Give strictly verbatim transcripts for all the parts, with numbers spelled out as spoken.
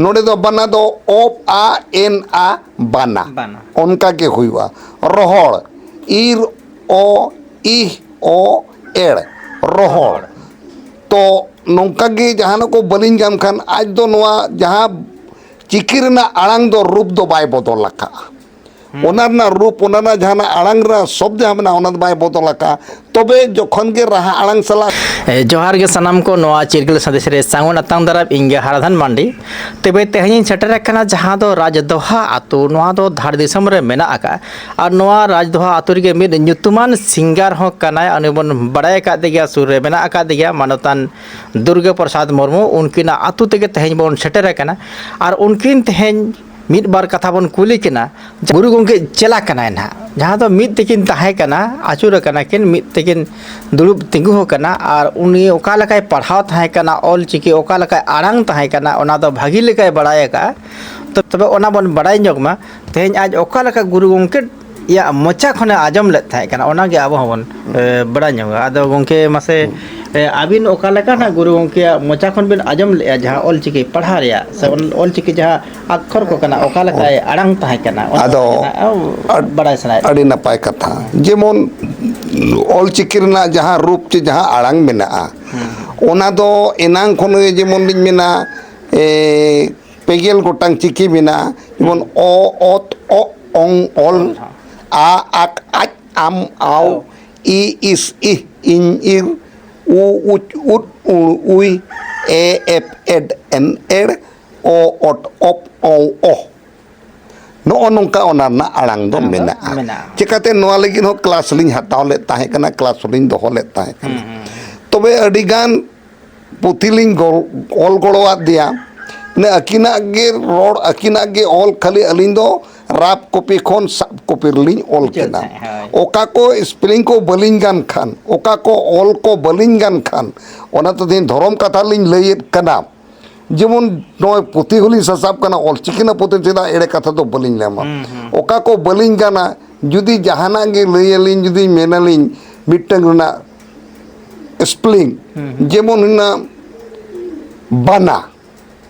ᱱᱚᱰᱮ ᱫᱚ ᱵᱟᱱᱟ ᱫᱚ ᱚᱯ ᱟ ᱮᱱ ᱟ, ᱵᱟᱱᱟ᱾ ᱵᱟᱱᱟ᱾ ᱚᱱᱠᱟ ᱜᱮ ᱦᱩᱭᱩᱜᱼᱟ᱾ ᱨᱚᱦᱚᱲ, ᱤᱨ ᱚ ᱤᱦ ᱚ ᱮᱲ, ᱨᱚᱦᱚᱲ᱾ ᱛᱚ ᱱᱚᱝᱠᱟ ᱜᱮ ᱡᱟᱦᱟᱱᱟᱜ ᱠᱚ ᱵᱟᱹᱞᱤᱧ ᱜᱟᱱ ᱠᱷᱟᱱ, ᱟᱡ ᱫᱚ ᱱᱚᱣᱟ ᱡᱟᱦᱟᱸ ᱪᱤᱠᱤ ᱨᱮᱱᱟᱜ ᱟᱲᱟᱝ ᱫᱚ ᱨᱩᱯ ᱫᱚ ᱵᱟᱭ ᱵᱚᱫᱚᱞ ᱟᱠᱟᱫᱼᱟ᱾ ᱦᱩᱸ᱾ ᱚᱱᱟ ᱨᱮᱱᱟᱜ ᱨᱩᱯ, ᱚᱱᱟ ᱨᱮᱱᱟᱜ ᱡᱟᱦᱟᱱᱟᱜ ᱟᱲᱟᱝ ᱨᱮᱱᱟᱜ ᱥᱚᱵᱽ ᱡᱟᱦᱟᱸ ᱢᱮᱱᱟᱜᱼᱟ, ᱚᱱᱟ ᱫᱚ ᱵᱟᱭ ᱵᱚᱫᱚᱞ ᱟᱠᱟᱫᱼᱟ᱾ ᱛᱚᱵᱮ ᱡᱚᱠᱷᱚᱱ ᱜᱮ ᱨᱟᱦᱟ ᱟᱲᱟᱝ ᱥᱟᱞᱟᱜ ᱮ, ᱡᱚᱦᱟᱨ ᱜᱮ ᱥᱟᱱᱟᱢ ᱠᱚ, ᱱᱚᱣᱟ ᱪᱤᱨᱜᱟᱹᱞ ᱥᱟᱸᱫᱮᱥ ᱨᱮ ᱥᱟᱹᱜᱩᱱ ᱟᱛᱟᱝ ᱫᱟᱨᱟᱢ, ᱤᱧ ᱜᱮ ᱦᱟᱨᱟᱫᱷᱟᱱ ᱢᱟᱱᱰᱤ᱾ ᱛᱚᱵᱮ ᱛᱮᱦᱮᱧᱤᱧ ᱥᱮᱴᱮᱨ ᱟᱠᱟᱱᱟ ᱡᱟᱦᱟᱸ ᱫᱚ ᱨᱟᱡᱽᱫᱚᱦᱟ ᱟᱹᱛᱩ, ᱱᱚᱣᱟ ᱫᱚ ᱫᱷᱟᱲ ᱫᱤᱥᱚᱢ ᱨᱮ ᱢᱮᱱᱟᱜ ᱟᱠᱟᱫᱼᱟ᱾ ᱟᱨ ᱱᱚᱣᱟ ᱨᱟᱡᱽᱫᱚᱦᱟ ᱟᱹᱛᱩ ᱨᱮᱜᱮ ᱢᱤᱫ ᱧᱩᱛᱩᱢᱟᱱ ᱥᱤᱝᱜᱟᱨ ᱦᱚᱸ ᱠᱟᱱᱟᱭ, ᱩᱱᱤ ᱵᱚᱱ ᱵᱟᱲᱟᱭ ᱟᱠᱟᱫ ᱜᱮᱭᱟ, ᱥᱩᱨ ᱨᱮ ᱢᱮᱱᱟᱜ ᱟᱠᱟᱫ ᱜᱮᱭᱟ, ᱢᱟᱱᱚᱛᱟᱱ ᱫᱩᱨᱜᱟᱹ ᱯᱨᱚᱥᱟᱫᱽ ᱢᱩᱨᱢᱩ, ᱩᱱᱠᱤᱱᱟᱜ ᱟᱹᱛᱩ ᱛᱮᱜᱮ ᱛᱮᱦᱮᱧ ᱵᱚᱱ ᱥᱮᱴᱮᱨ ᱟᱠᱟᱱᱟ᱾ ᱟᱨ ᱩᱱᱠᱤᱱ ᱛᱮᱦᱮᱧ ᱢᱤᱫ ᱵᱟᱨ ᱠᱟᱛᱷᱟ ᱵᱚᱱ ᱠᱩᱞᱤ ᱠᱤᱱᱟ᱾ ᱜᱩᱨᱩ ᱜᱚᱢᱠᱮ ᱪᱮᱞᱟ ᱠᱟᱱᱟᱭ ᱱᱟᱦᱟᱜ, ᱡᱟᱦᱟᱸ ᱫᱚ ᱢᱤᱫ ᱛᱮᱠᱤᱱ ᱛᱟᱦᱮᱸ ᱠᱟᱱᱟ, ᱟᱹᱪᱩᱨ ᱟᱠᱟᱱᱟ ᱠᱤᱱ, ᱢᱤᱫ ᱛᱮᱠᱤᱱ ᱫᱩᱲᱩᱵ ᱛᱤᱸᱜᱩ ᱟᱠᱟᱱᱟ, ᱟᱨ ᱩᱱᱤ ᱚᱠᱟ ᱞᱮᱠᱟᱭ ᱯᱟᱲᱦᱟᱣ ᱛᱟᱦᱮᱸ ᱠᱟᱱᱟ, ᱚᱞ ᱪᱤᱠᱤ ᱚᱠᱟ ᱞᱮᱠᱟᱭ ᱟᱲᱟᱝ ᱛᱟᱦᱮᱸ ᱠᱟᱱᱟ, ᱚᱱᱟ ᱫᱚ ᱵᱷᱟᱹᱜᱤ ᱞᱮᱠᱟᱭ ᱵᱟᱲᱟᱭ ᱟᱠᱟᱫᱼᱟ᱾ ᱛᱚ, ᱛᱚᱵᱮ ᱚᱱᱟ ᱵᱚᱱ ᱵᱟᱲᱟᱭ ᱧᱚᱜ ᱢᱟ, ᱛᱮᱦᱮᱧ ᱟᱡ ᱚᱠᱟ ᱞᱮᱠᱟ ᱜᱩᱨᱩ ᱜᱚᱢᱠᱮ ᱭᱟᱜ ᱢᱚᱪᱟ ᱠᱷᱚᱱᱮ ᱟᱸᱡᱚᱢ ᱞᱮᱫ ᱛᱟᱦᱮᱸ ᱠᱟᱱᱟ, ᱚᱱᱟᱜᱮ ᱟᱵᱚ ᱦᱚᱸᱵᱚᱱ, ᱮ, ᱵᱟᱲᱟᱭ ᱧᱚᱜᱟ᱾ ᱟᱫᱚ ᱜᱚᱢᱠᱮ, ᱢᱟᱥᱮ, ᱮ, ᱟᱹᱵᱤᱱ ᱚᱠᱟ ᱞᱮᱠᱟ ᱱᱟᱜ ᱜᱩᱨᱩ ᱜᱚᱢᱠᱮᱭᱟᱜ ᱢᱚᱪᱟ ᱠᱷᱚᱱ ᱵᱤᱱ ᱟᱸᱡᱚᱢ ᱞᱮᱫᱼᱟ, ᱡᱟᱦᱟᱸ ᱚᱞ ᱪᱤᱠᱤ ᱯᱟᱲᱦᱟᱣ ᱨᱮᱭᱟᱜ ᱥᱮ ᱚᱞ, ᱚᱞ ᱪᱤᱠᱤ ᱡᱟᱦᱟᱸ ᱟᱠᱠᱷᱚᱨ ᱠᱚ ᱠᱟᱱᱟ, ᱚᱠᱟ ᱞᱮᱠᱟᱭ ᱟᱲᱟᱝ ᱛᱟᱦᱮᱸ ᱠᱟᱱᱟ, ᱚᱱᱟ ᱟᱫᱚ ᱠᱚ ᱠᱟᱱᱟ, ᱟᱹᱣ, ᱟᱹᱰ-, ᱵᱟᱲᱟᱭ ᱥᱟᱱᱟᱭᱮᱫ ᱟᱹᱰᱤ ᱞᱤᱧᱟ᱾ ᱱᱟᱯᱟᱭ ᱠᱟᱛᱷᱟ᱾ ᱡᱮᱢᱚᱱ ᱚᱞ ᱪᱤᱠᱤ ᱨᱮᱱᱟᱜ ᱡᱟᱦᱟᱸ ᱨᱩᱯ ᱪᱮ ᱡᱟᱦᱟᱸ ᱟᱲᱟᱝ ᱢᱮᱱᱟᱜᱼᱟ, ᱦᱩᱸ᱾ ᱚᱱᱟ ᱫᱚ ᱮᱱᱟᱝ ᱠᱷᱚᱱ ᱜᱮ ᱡᱮᱢᱚᱱ ᱞᱤᱧ ᱢᱮᱱᱟ, ᱮ, ᱯᱮᱜᱮᱞ ᱜᱚᱴᱟᱝ ᱪᱤᱠᱤ ᱢᱮᱱᱟᱜᱼᱟ, ᱡᱮᱢᱚᱱ ᱦᱩᱸ᱾ ᱚ, ᱚᱛ, ᱚᱜ, ᱚᱝ, ᱚᱞ, ᱚᱞ, ᱦᱚᱸ᱾ ᱟ, ᱟᱠ, ᱟᱡ, ᱟᱢ, ᱟᱣ, ᱚ᱾ ᱤ, ᱤᱥ, ᱤᱦ, ᱤᱧ, ᱤᱨ, ᱩ, ᱩᱪ, ᱩᱫ, ᱩᱲ, ᱩᱭ, ᱮ, ᱮᱯ, ᱮᱰ, ᱮᱱ, ᱮᱲ, ᱚ, ᱚᱴ, ᱚᱯ, ᱚᱣ, ᱚᱦ᱾ ᱱᱚᱜᱼᱚ ᱱᱚᱝᱠᱟ ᱚᱱᱟ ᱨᱮᱱᱟᱜ ᱟᱲᱟᱝ ᱫᱚ ᱚᱱᱟ ᱫᱚ ᱢᱮᱱᱟᱜᱼᱟ᱾ ᱢᱮᱱᱟᱜᱼᱟ᱾ ᱪᱮᱠᱟᱛᱮ ᱱᱚᱣᱟ ᱞᱟᱹᱜᱤᱫ ᱦᱚᱸ ᱠᱞᱟᱥ ᱞᱤᱧ ᱦᱟᱛᱟᱣ ᱞᱮᱫ ᱛᱟᱦᱮᱸ ᱠᱟᱱᱟ, ᱠᱞᱟᱥ ᱦᱚᱸᱞᱤᱧ ᱫᱚᱦᱚ ᱞᱮᱫ ᱛᱟᱦᱮᱸ ᱠᱟᱱᱟ᱾ ᱦᱩᱸ, ᱦᱩᱸ, ᱦᱩᱸ᱾ ᱛᱚᱵᱮ ᱟᱹᱰᱤᱜᱟᱱ ᱯᱩᱛᱷᱤ ᱞᱤᱧ ᱜᱚᱞ-, ᱚᱞ ᱜᱚᱲᱚᱣᱟᱫ ᱫᱮᱭᱟ᱾ ᱤᱱᱟᱹ ᱟᱹᱠᱤᱱᱟᱜ ᱜᱮ ᱨᱚᱲ, ᱟᱹᱠᱤᱱᱟᱜ ᱜᱮ ᱚᱞ, ᱠᱷᱟᱹᱞᱤ ᱟᱹᱞᱤᱧ ᱫᱚ ᱨᱟᱯ ᱠᱚᱯᱤ ᱠᱷᱚᱱ ᱥᱟᱵ ᱠᱚᱯᱤ ᱨᱮᱞᱤᱧ ᱚᱞ ᱵᱩᱡᱷᱟᱹᱣ ᱠᱮᱫᱟ᱾ ᱛᱟᱦᱮᱸᱫ, ᱦᱳᱭ᱾ ᱚᱠᱟ ᱠᱚ spelling ᱠᱚ ᱵᱟᱹᱞᱤᱧ ᱜᱟᱱ ᱠᱷᱟᱱ, ᱚᱠᱟ ᱠᱚ ᱚᱞ ᱠᱚ ᱵᱟᱹᱞᱤᱧ ᱜᱟᱱ ᱠᱷᱟᱱ, ᱚᱱᱟ ᱛᱮ ᱛᱮᱦᱮᱧ ᱫᱷᱚᱨᱚᱢ ᱠᱟᱛᱷᱟ ᱞᱤᱧ ᱞᱟᱹᱭᱮᱫ ᱠᱟᱱᱟ᱾ ᱡᱮᱢᱚᱱ ᱱᱚᱜᱼᱚᱭ ᱯᱩᱛᱷᱤ ᱦᱚᱸᱞᱤᱧ ᱥᱟᱥᱟᱵ ᱠᱟᱱᱟ, ᱚᱞᱪᱤᱠᱤ ᱨᱮᱱᱟᱜ ᱯᱩᱛᱷᱤ ᱪᱮᱫᱟᱜ ᱮᱲᱮ ᱠᱟᱛᱷᱟ ᱫᱚ ᱵᱟᱹᱞᱤᱧ ᱞᱟᱹᱭᱟ᱾ ᱦᱩᱸ, ᱦᱩᱸ᱾ ᱚᱠᱟ ᱠᱚ ᱵᱟᱹᱞᱤᱧ ᱜᱟᱱᱟ, ᱡᱩᱫᱤ ᱡᱟᱦᱟᱱᱟᱜ ᱜᱮ ᱞᱟᱹᱭ ᱟᱹᱞᱤᱧ, ᱡᱩᱫᱤ ᱢᱮᱱᱟᱞᱤᱧ ᱢᱤᱫᱴᱟᱝ ᱨᱮᱱᱟᱜ spelling, ᱦᱩᱸ, ᱦᱩᱸ᱾ ᱡᱮᱢᱚᱱ ᱦᱩᱭᱱᱟ ᱵᱟᱱᱟ,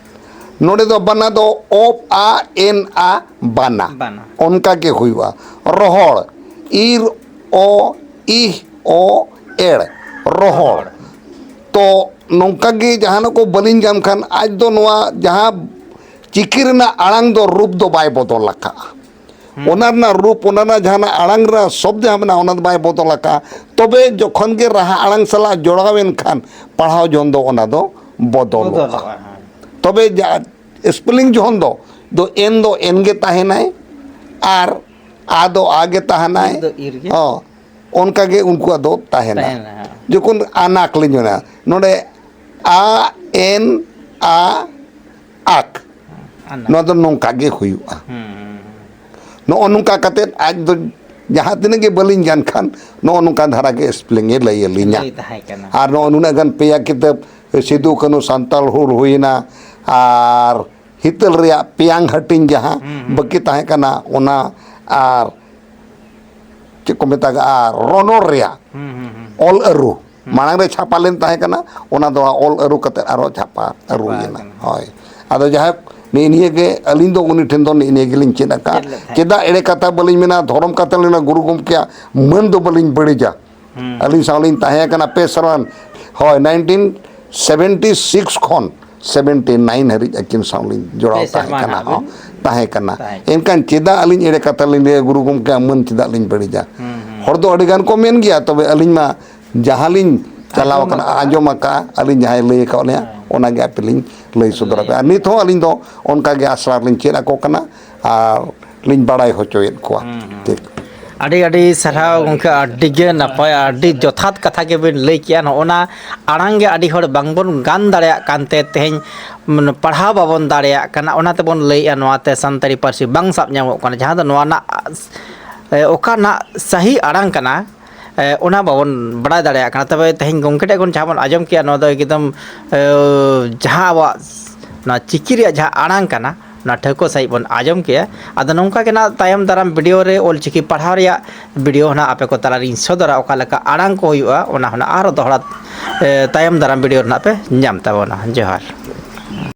ᱱᱚᱰᱮ ᱫᱚ ᱵᱟᱱᱟ ᱫᱚ ᱚᱯ ᱟ ᱮᱱ ᱟ ᱵᱟᱱᱟ᱾ ᱵᱟᱱᱟ᱾ ᱚᱱᱠᱟ ᱜᱮ ᱦᱩᱭᱩᱜᱼᱟ᱾ ᱨᱚᱦᱚᱲ, ᱤᱨ ᱚ ᱤᱦ ᱚ ᱮᱲ, ᱨᱚᱦᱚᱲ᱾ ᱨᱚᱦᱚᱲ᱾ ᱛᱚ ᱱᱚᱝᱠᱟ ᱜᱮ ᱡᱟᱦᱟᱱᱟᱜ ᱠᱚ ᱵᱟᱹᱞᱤᱧ ᱜᱟᱱ ᱠᱷᱟᱱ ᱟᱡ ᱫᱚ ᱱᱚᱣᱟ ᱡᱟᱦᱟᱸ ᱪᱤᱠᱤ ᱨᱮᱱᱟᱜ ᱟᱲᱟᱝ ᱫᱚ ᱨᱩᱯ ᱫᱚ ᱵᱟᱭ ᱵᱚᱫᱚᱞ ᱟᱠᱟᱫᱼᱟ᱾ ᱦᱩᱸ᱾ ᱚᱱᱟ ᱨᱮᱱᱟᱜ ᱨᱩᱯ, ᱚᱱᱟ ᱨᱮᱱᱟᱜ ᱡᱟᱦᱟᱱᱟᱜ ᱟᱲᱟᱝ ᱨᱮᱱᱟᱜ ᱥᱚᱵᱽᱫ ᱡᱟᱦᱟᱸ ᱢᱮᱱᱟᱜᱼᱟ, ᱚᱱᱟ ᱫᱚ ᱵᱟᱭ ᱵᱚᱫᱚᱞ ᱟᱠᱟᱫᱼᱟ᱾ ᱛᱚᱵᱮ ᱡᱚᱠᱷᱚᱱ ᱜᱮ ᱨᱟᱦᱟ ᱟᱲᱟᱝ ᱥᱟᱞᱟᱜ ᱡᱚᱲᱟᱣ ᱮᱱ ᱠᱷᱟᱱ ᱯᱟᱲᱦᱟᱣ ᱡᱚᱱ ᱫᱚ ᱚᱱᱟ ᱫᱚ ᱵᱚᱫᱚᱞᱚᱜᱼᱟ᱾ ᱵᱚᱫᱚᱞᱚᱜᱼᱟ, ᱦᱮᱸ᱾ ᱛᱚᱵᱮ ᱡᱟ-, ᱥᱯᱮᱞᱤᱝ ᱡᱚᱠᱷᱚᱱ ᱫᱚ, ᱫᱚ ᱮᱱ ᱫᱚ ᱮᱱ ᱜᱮ ᱛᱟᱦᱮᱱᱟᱭ ᱟᱨ ᱟ ᱫᱚ ᱟ ᱜᱮ ᱛᱟᱦᱮᱱᱟᱭ᱾ ᱤᱨ ᱫᱚ ᱤᱨ ᱜᱮ᱾ ᱦᱚᱸ, ᱚᱱᱠᱟ ᱜᱮ ᱩᱱᱠᱩᱣᱟᱜ ᱫᱚ ᱛᱟᱦᱮᱱᱟ᱾ ᱛᱟᱦᱮᱱᱟ, ᱦᱮᱸ᱾ ᱡᱚᱠᱷᱚᱱ ᱟᱱᱟᱠ ᱞᱤᱧ ᱢᱮᱱᱟ, ᱱᱚᱰᱮ ᱟ ᱮᱱ ᱟ ᱟᱠ, ᱟᱱᱟᱠ᱾ ᱱᱚᱣᱟ ᱫᱚ ᱱᱚᱝᱠᱟ ᱜᱮ ᱦᱩᱭᱩᱜᱼᱟ᱾ ᱦᱩᱸ, ᱦᱩᱸ, ᱦᱩᱸ᱾ ᱱᱚᱜᱼᱚ ᱱᱚᱝᱠᱟ ᱠᱟᱛᱮᱫ ᱟᱡ ᱫᱚ ᱡᱟᱦᱟᱸ ᱛᱤᱱᱟᱹᱜ ᱜᱮ ᱵᱟᱹᱞᱤᱧ ᱜᱟᱱ ᱠᱷᱟᱱ, ᱱᱚᱜᱼᱚ ᱱᱚᱝᱠᱟ ᱫᱷᱟᱨᱟ ᱜᱮ ᱥᱯᱮᱞᱤᱝ ᱮ ᱞᱟᱹᱭ ᱟᱹᱞᱤᱧᱟ᱾ ᱞᱟᱹᱭ ᱛᱟᱦᱮᱸ ᱠᱟᱱᱟ᱾ ᱟᱨ ᱱᱚᱜᱼᱚ ᱱᱩᱱᱟᱹᱜ ᱜᱟᱱ ᱯᱮᱭᱟ ᱠᱤᱛᱟᱹᱵ, ᱥᱤᱫᱩ ᱠᱟᱹᱱᱦᱩ ᱥᱟᱱᱛᱟᱲ ᱦᱩᱞ ᱦᱩᱭᱮᱱᱟ, ᱟᱨ ᱦᱤᱛᱟᱹᱞ ᱨᱮᱭᱟᱜ ᱯᱮᱭᱟᱝ ᱦᱟᱹᱴᱤᱧ ᱡᱟᱦᱟᱸ ᱦᱩᱸ, ᱦᱩᱸ᱾ ᱵᱟᱹᱠᱤ ᱛᱟᱦᱮᱸ ᱠᱟᱱᱟ, ᱚᱱᱟ, ᱟᱨ ᱪᱮᱫ ᱠᱚ ᱢᱮᱛᱟᱜᱟᱜᱼᱟ, ᱨᱚᱱᱚᱲ ᱨᱮᱭᱟᱜ ᱦᱩᱸ, ᱦᱩᱸ, ᱦᱩᱸ᱾ ᱚᱞ ᱟᱹᱨᱩ᱾ ᱦᱩᱸ᱾ ᱢᱟᱲᱟᱝ ᱨᱮ ᱪᱷᱟᱯᱟ ᱞᱮᱱ ᱛᱟᱦᱮᱸ ᱠᱟᱱᱟ, ᱚᱱᱟ ᱫᱚ ᱚᱞ ᱟᱹᱨᱩ ᱠᱟᱛᱮᱫ ᱟᱨᱦᱚᱸ ᱪᱷᱟᱯᱟ ᱪᱷᱟᱯᱟ ᱟᱹᱨᱩᱭᱮᱱᱟ᱾ ᱟᱠᱟᱱᱟ᱾ ᱦᱳᱭ᱾ ᱟᱫᱚ ᱡᱟᱭᱦᱳᱠ, ᱱᱮᱜᱼᱮ ᱱᱤᱭᱟᱹ ᱜᱮ ᱟᱹᱞᱤᱧ ᱫᱚ ᱩᱱᱤ ᱴᱷᱮᱱ ᱫᱚ ᱱᱮᱜᱼᱮ ᱱᱤᱭᱟᱹ ᱜᱮᱞᱤᱧ ᱪᱮᱫ ᱟᱠᱟᱫᱼᱟ᱾ ᱪᱮᱫ ᱞᱮᱫ ᱛᱟᱦᱮᱸᱫ᱾ ᱪᱮᱫᱟᱜ ᱮᱲᱮ ᱠᱟᱛᱷᱟ ᱵᱟᱹᱞᱤᱧ ᱢᱮᱱᱟ, ᱫᱷᱚᱨᱚᱢ ᱠᱟᱛᱷᱟ ᱞᱮᱱᱟ, ᱜᱩᱨᱩ ᱜᱚᱢᱠᱮᱭᱟᱜ ᱢᱟᱹᱱ ᱫᱚ ᱵᱟᱹᱞᱤᱧ ᱵᱟᱹᱲᱤᱡᱟ᱾ ᱦᱩᱸ᱾ ᱟᱹᱞᱤᱧ ᱥᱟᱶ ᱞᱤᱧ ᱛᱟᱦᱮᱸ ᱠᱟᱱᱟ ᱯᱮ ᱥᱮᱨᱢᱟ, ᱦᱳᱭ, ᱱᱟᱭᱤᱱᱴᱤᱱ ᱥᱮᱵᱷᱮᱱᱴᱤ ᱥᱤᱠᱥ ᱠᱷᱚᱱ ᱥᱮᱵᱷᱮᱱᱴᱤ ᱱᱟᱭᱤᱱ ᱦᱟᱹᱨᱤᱡ ᱟᱹᱠᱤᱱ ᱥᱟᱶ ᱞᱤᱧ ᱡᱚᱲᱟᱣ ᱯᱮ ᱛᱟᱦᱮᱸ ᱥᱮᱨᱢᱟ ᱠᱟᱱᱟ᱾ ᱱᱟᱦᱟᱜ ᱦᱚᱸ, ᱵᱤᱱ ᱛᱟᱦᱮᱸ ᱠᱟᱱᱟ᱾ ᱛᱟᱦᱮᱸ ᱠᱟᱱᱟ᱾ ᱮᱱᱠᱷᱟᱱ ᱪᱮᱫᱟᱜ ᱟᱹᱞᱤᱧ ᱮᱲᱮ ᱠᱟᱛᱷᱟ ᱞᱤᱧ ᱞᱟᱹᱭᱟ, ᱜᱩᱨᱩ ᱜᱚᱢᱠᱮᱭᱟᱜ ᱢᱟᱹᱱ ᱪᱮᱫᱟᱜ ᱞᱤᱧ ᱵᱟᱹᱲᱤᱡᱟ? ᱦᱩᱸ, ᱦᱩᱸ᱾ ᱦᱚᱲ ᱫᱚ ᱟᱹᱰᱤ ᱜᱟᱱ ᱠᱚ ᱢᱮᱱ ᱜᱮᱭᱟ, ᱛᱚᱵᱮ ᱟᱹᱞᱤᱧ ᱢᱟ ᱡᱟᱦᱟᱸ ᱞᱤᱧ ᱪᱟᱞᱟᱣ ᱟᱸᱡᱚᱢ ᱟᱠᱟᱱᱟ, ᱟᱠᱟᱫᱼᱟ᱾ ᱟᱸᱡᱚᱢ ᱟᱠᱟᱫᱼᱟ, ᱟᱹᱞᱤᱧ ᱡᱟᱦᱟᱸᱭ ᱞᱟᱹᱭ ᱟᱠᱟᱫ ᱞᱤᱧᱟ, ᱦᱮᱸ᱾ ᱚᱱᱟ ᱜᱮ ᱟᱯᱮ ᱞᱤᱧ ᱞᱟᱹᱭ ᱥᱚᱫᱚᱨ ᱞᱟᱹᱭ ᱟᱯᱮᱭᱟ᱾ ᱟᱨ ᱱᱤᱛ ᱦᱚᱸ ᱟᱹᱞᱤᱧ ᱫᱚ ᱚᱱᱠᱟ ᱜᱮ ᱟᱥᱲᱟ ᱨᱮᱞᱤᱧ ᱪᱮᱫ ᱟᱠᱚ ᱠᱟᱱᱟ ᱟᱨ ᱞᱤᱧ ᱵᱟᱲᱟᱭ ᱦᱚᱪᱚᱭᱮᱫ ᱠᱚᱣᱟ᱾ ᱦᱩᱸ, ᱦᱩᱸ᱾ ᱴᱷᱤᱠ᱾ ᱟᱹᱰᱤ, ᱟᱹᱰᱤ ᱥᱟᱨᱦᱟᱣ ᱜᱚᱢᱠᱮ, ᱟᱹᱰᱤ ᱜᱮ ᱱᱟᱯᱟᱭ, ᱟᱹᱰᱤ ᱡᱚᱛᱷᱟᱛ ᱠᱟᱛᱷᱟ ᱜᱮᱵᱤᱱ ᱞᱟᱹᱭ ᱠᱮᱜᱼᱟ᱾ ᱱᱚᱜᱼᱚ ᱱᱟ ᱟᱲᱟᱝ ᱜᱮ ᱟᱹᱰᱤ ᱦᱚᱲ ᱵᱟᱝᱵᱚᱱ ᱜᱟᱱ ᱫᱟᱲᱮᱭᱟᱜ ᱠᱟᱱᱛᱮ ᱛᱮᱦᱮᱧ, ᱢᱟᱱᱮ, ᱯᱟᱲᱦᱟᱣ ᱵᱟᱵᱚᱱ ᱫᱟᱲᱮᱭᱟᱜ ᱠᱟᱱᱟ, ᱚᱱᱟ ᱛᱮᱵᱚᱱ ᱞᱟᱹᱭᱮᱜᱼᱟ ᱱᱚᱣᱟᱛᱮ ᱥᱟᱱᱛᱟᱲᱤ ᱯᱟᱹᱨᱥᱤ ᱵᱟᱝ ᱥᱟᱵ ᱧᱟᱢᱚᱜ ᱠᱟᱱᱟ, ᱡᱟᱦᱟᱸ ᱫᱚ ᱱᱚᱣᱟ ᱨᱮᱱᱟᱜ, ᱮ, ᱚᱠᱟ ᱨᱮᱱᱟᱜ ᱥᱟᱹᱦᱤ ᱟᱲᱟᱝ ᱠᱟᱱᱟ, ᱮ, ᱚᱱᱟ ᱵᱟᱵᱚᱱ ᱵᱟᱲᱟᱭ ᱫᱟᱲᱮᱭᱟᱜ ᱠᱟᱱᱟ᱾ ᱛᱚᱵᱮ ᱛᱮᱦᱮᱧ ᱜᱚᱢᱠᱮ ᱴᱷᱮᱱ ᱠᱷᱚᱱ ᱡᱟᱦᱟᱸ ᱵᱚᱱ ᱟᱸᱡᱚᱢ ᱠᱮᱜᱼᱟ, ᱱᱚᱣᱟ ᱫᱚ ᱮᱠᱫᱚᱢ, ᱮ, ᱡᱟᱦᱟᱸ ᱟᱵᱚᱣᱟᱜ ᱱᱚᱣᱟ ᱪᱤᱠᱤ ᱨᱮᱭᱟᱜ ᱡᱟᱦᱟᱸ ᱟᱲᱟᱝ ᱠᱟᱱᱟ, ᱚᱱᱟ ᱴᱷᱟᱹᱣᱠᱟᱹ ᱥᱟᱺᱦᱤᱡ ᱵᱚᱱ ᱟᱸᱡᱚᱢ ᱠᱮᱜᱼᱟ᱾ ᱟᱫᱚ ᱱᱚᱝᱠᱟ ᱜᱮ ᱱᱟᱜ ᱛᱟᱭᱚᱢ ᱫᱟᱨᱟᱢ ᱵᱷᱤᱰᱤᱭᱳ ᱨᱮ ᱚᱞ ᱪᱤᱠᱤ ᱯᱟᱲᱦᱟᱣ ᱨᱮᱭᱟᱜ ᱵᱷᱤᱰᱤᱭᱳ ᱦᱚᱸ ᱱᱟᱜ ᱟᱯᱮ ᱠᱚ ᱛᱟᱞᱟᱨᱤᱧ ᱥᱚᱫᱚᱨᱟ, ᱚᱠᱟ ᱞᱮᱠᱟ ᱟᱲᱟᱝ ᱠᱚ ᱦᱩᱭᱩᱜᱼᱟ, ᱚᱱᱟ ᱦᱚᱸ ᱱᱟᱜ ᱟᱨᱦᱚᱸ ᱫᱚᱦᱲᱟ, ᱮ, ᱛᱟᱭᱚᱢ ᱫᱟᱨᱟᱢ ᱵᱷᱤᱰᱤᱭᱳ ᱨᱮ ᱱᱟᱜ ᱯᱮ ᱧᱟᱢ ᱛᱟᱵᱚᱱᱟ᱾ ᱡᱚᱦᱟᱨ᱾